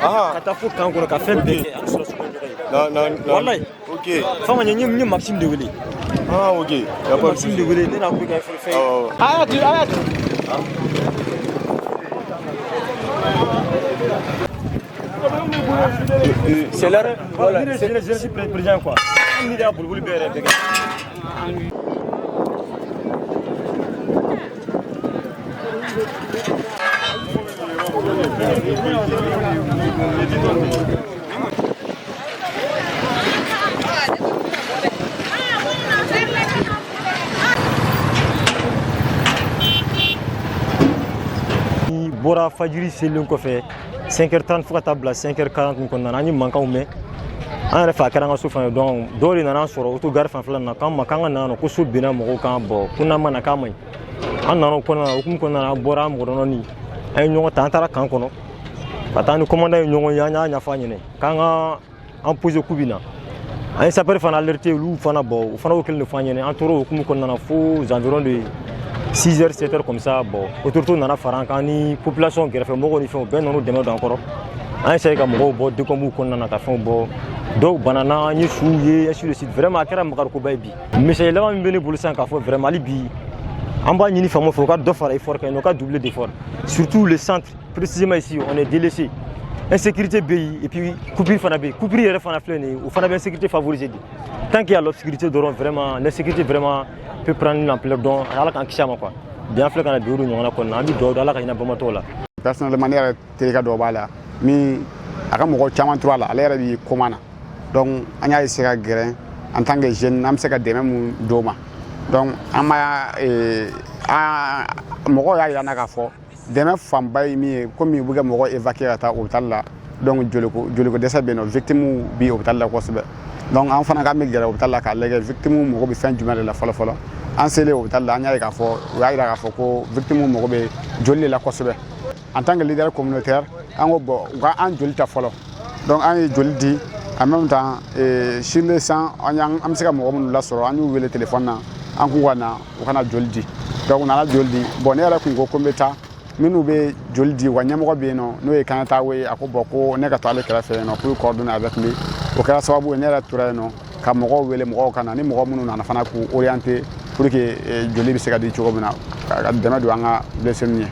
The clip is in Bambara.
Ka taa fo camp kɔnɔ, ka fɛn bɛɛ kɛ, an sɔrɔ ɲɔgɔn ye. Na na na. Walayi. Ok. Fama, n ye Maxime de wele. Ah ok. Y a pas de Maxime de souci. wele, ne n'a ko ka fɛn. Awɔ. A y'a di, a y'a di. C'est leur, voilà, c'est président quoi. An ni de y'a boliboli bɛɛ yɛrɛ bɛɛ kɛ. Ni bɔra fajiri selen kɔfɛ, 5h30 fo ka taa bila 5h40 kɔnɔna na, an ye mankanw mɛn. An yɛrɛ fɛ, a kɛra an ka so fana. Donc dɔw de nana an sɔrɔ auto gare fanfɛla na, k'an ma k'an ka na yan nɔ, ko so binna mɔgɔw kan. Bɔ ko n'an ma na, k'a ma ɲi. An nana o kɔnɔna na, hukumu kɔnɔna na, an bɔra, an mɔgɔ dɔɔni, an ye ɲɔgɔn ta, an taara camp kɔnɔ ka taa ni commandant ye ɲɔgɔn ye. An y'a ɲɛfɔ a ɲɛna k'an ka an poser k'u bɛ na. An ye sapeur fana alerté, olu fana bɔ, o fana y'o kelen de fɔ an ɲɛna. An tora o hukumu kɔnɔna na fo aux environs de 6 heures, 7 heures comme ça. Bon, autorité nana fara an kan ni population kɛrɛfɛ mɔgɔw ni fɛnw bɛɛ nana dɛmɛ don an kɔrɔ. An essayé ka mɔgɔw bɔ décombre kɔnɔna na, ka fɛnw bɔ. Dɔw banana, an ye suw ye, ainsi de suite. Vraiment, a kɛra makarikoba ye bi. Misali laban min bɛ ne bolo sisan k'a fɔ, vraiment, hali bi an b'a ɲini faamaw fɛ, u ka dɔ fara effort kan, u ka doubler d'effort, surtout le centre, précisément ici, on est délaissé. Insécurité bɛ yen, et puis coupure fana bɛ yen. Coupure yɛrɛ fana filɛ nin ye, o fana bɛ insécurité favoriser de. Tant qu'il y a l'obscurité dɔrɔn, vraiment, l'insécurité vraiment peut prendre une ampleur. Donc Ala k'an kisi a ma quoi. Bi an filɛ ka na bi o de ɲɔgɔnna kɔnɔna, an bɛ dugawu don Ala ka hinɛ bamatɔw la. Personnellement, ne yɛrɛ terikɛ dɔ b'a la min a ka mɔgɔ caman tora a la, ale yɛrɛ bi coma na. Donc an y'a essayer ka gɛrɛ en tant que jeune, an bɛ se ka dɛmɛ mun d'o ma. Donc an ma an mɔgɔw y'a yira n na k'a fɔ dɛmɛ fanba ye min ye, komi u bɛ ka mɔgɔ évacuer ka taa hôpital la. Donc joliko dɛsɛ bɛ yen nɔ, victime bi hôpital la kosɛbɛ. Donc an fana k'an bɛ gɛrɛ hôpital la k'a lajɛ victime mago bɛ fɛn jumɛn de la fɔlɔ fɔlɔ. An selen hôpital la, an y'a ye k'a fɔ u y'a yira k'a fɔ ko victime mago bɛ joli de la kosɛbɛ. En tant que leader communautaire, an ko bon, u ka an joli ta fɔlɔ. Donc an ye joli di. En même temps, sur le sang, an bɛ se ka mɔgɔ minnu lasɔrɔ, an y'u wele téléphone na, an k'u ka na, u ka na joli di. Donc u nana joli di. Bon, ne yɛrɛ kun ko n bɛ taa minnu bɛ joli di, u ka ɲɛmɔgɔ bɛ yen nɔ, n'o ye Kanata ye. A ko bon, ko ne ka to ale kɛrɛfɛ yen nɔ pour coordonner avec lui. O kɛra sababu ye, ne yɛrɛ tora yen nɔ ka mɔgɔw wele, mɔgɔw ka na. Ni mɔgɔ minnu nana fana, k'u orienter pour que joli bɛ se ka di cogo min na, ka dɛmɛ don an ka blessé ye.